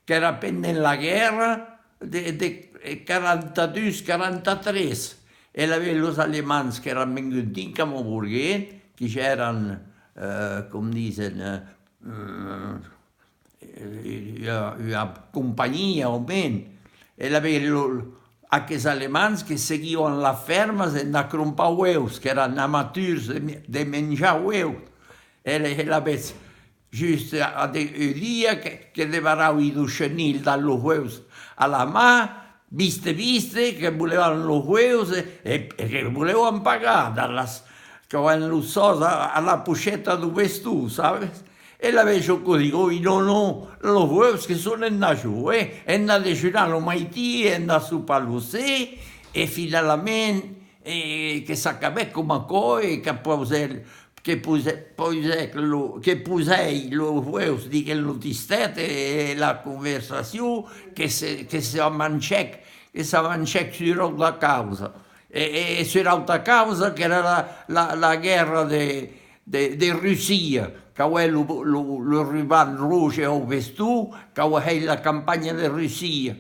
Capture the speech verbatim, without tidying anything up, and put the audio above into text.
qu'èra pendent la guèrra de, de quaranta dus quaranta tres, e lavetz los Alemands qu'èran venguts dinc a Montborguet, que ja èran, eh, com disen, eh, eh, ua, ua companhia, au mens, e lavetz lo, aqueths Alemands que seguian las fèrmas entà crompar ueus, qu'èran amaturs de, de menjar ueus, e, e lavetz just a, a de, un dia que, que debarravi dos chenilhs dab los ueus a la man, viste, viste, que volevan los ueus e, e, e que volevan pagar dab las, qu'avèn los sòs a, a la pocheta deu veston, sabes? E lavetz jo que digui: «Oi, non, non, los ueus que son entà jo, eh? Entà dejunar lo maitin, entà sopar lo ser», e finalament, e que s'acabèc coma aquò, e que pausèc, que pose-, pausèc lo, que posèi los ueus dins lo tistèth, e la conversacion que se, que se manchèc, que se manchèc sur auta causa. E, e, e sur auta causa, qu'èra la, la, la guèrra de, de, de Russia, qu'avè lo, lo, lo ruban roge au veston, qu'avè hèit la campanha de Russia.